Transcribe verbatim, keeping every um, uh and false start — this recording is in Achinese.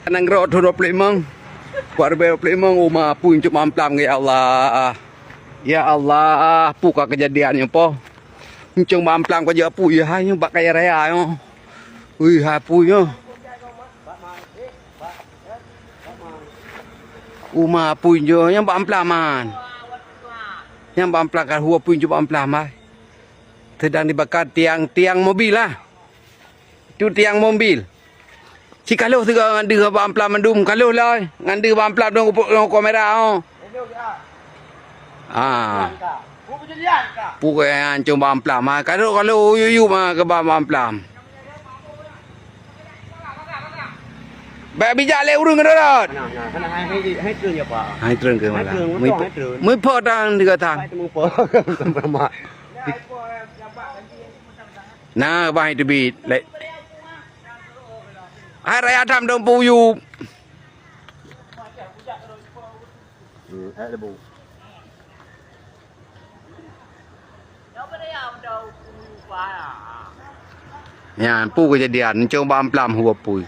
Nanggroe thôn dua puluh lima. Kuat ribèe dua puluh lima, uma apui cok bak amplam, ya Allah. Ya Allah, peue ka keujadian nyoe po? Cok bak amplam ka jeuet apui, hai nyoe bak kaya raya nyoe. Ui, hai apui nyoe. Uma apui nyoe nyang bak amplam man. Nyang bak amplam ka hu apui cok bak amplam, hai. Sedang dibakar tiang-tiang mobil lah. Tu tiang mobil. Ci kaloh sigoe ngon deuh bak amplam mandum, kaloh lom. Ngon deuh bak amplam dong, dong kamera, oh. Ah. Pukul yang cuma bak amplam, ah. Kaloh, kaloh, uyup-uyup, ah, ke bak amplam. Bèk bijak lé ureueng keudroe. Nah, nah, nah, hai, hai, hai treun ya, Pak. Hai treun ke malah. Hai treun, mui, hai treun. Mui po tang tiga tang. Hai temu po. Nah, bah itu bit. Lek. Hai raya tham dong puyup. Hmm, eh, lebu. Nyan, peue keujadian, cong bak amplam hu apui.